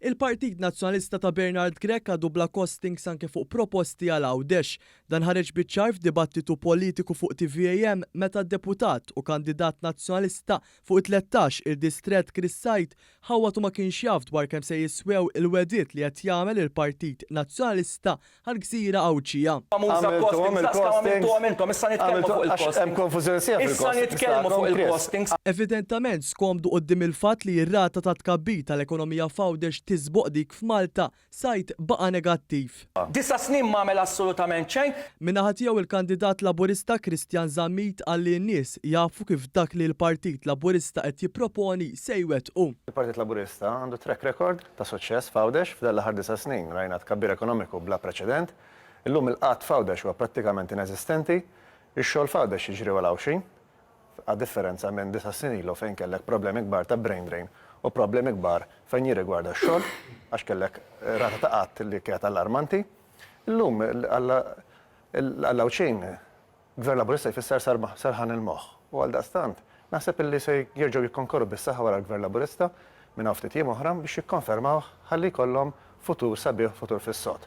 Il-Partit Nazzjonalista ta' Bernard Grech għadu bla costings anke fuq proposti għal Għawdex. Dan ħareġ biċ-ċar f'dibattitu politiku fuq TVAM meta d-deputat u kandidat Nazzjonalista fuq it-13 il-distrett Chris Said ħawwad u ma kienx jaf dwar kemm se jiswew il-wegħdiet li qed jagħmel il-Partit Nazzjonalista għall-gżira Għawdxija. Għamiltuhom il-costings. Għamiltu għax hemm konfużjoni sħiħa fil-costings. Issa nitkellmu fuq il-costings. Evidentament skomdu quddiem il-fatt li r-rata ta' tkabbir tal-ekonomija f'Għawdex tisboq dik f'Malta, Said baqa' negattiv. Disa' snin m'għamel assolutament xejn. Min-naħa tiegħu il-kandidat Laburista Christian Zammit qal li n-nies jafu kif dak li l-Partit Laburista qed jipproponi se jwettqu. Il-Partit Laburista għandu track record ta' suċċess f'Għawdex f'dan l-aħħar disa' snin. Rajna tkabbir ekonomiku bla preċedent. Illum il-qgħad f'Għawdex huwa prattikament ineżistenti. Ix-xogħol f'Għawdex jiġri għal Għawdxin, a differenza minn disa' snin ilu fejn kellek problemi kbar ta' brain drain u problemi kbar fejn jirrigwarda x-xogħol għax kellek rata ta' qgħad li kienet allarmanti. Illum għall-Għawdxin Gvern Laburista jfisser serħan il-moħħ u għaldaqstant naħseb illi se jerġgħu jikkonkorru bis-saħħa wara l-Gvern Laburista minn hawn ftit jiem oħra biex jikkonfermawh ħalli jkollhom futur sabiħ u futur fis-sod.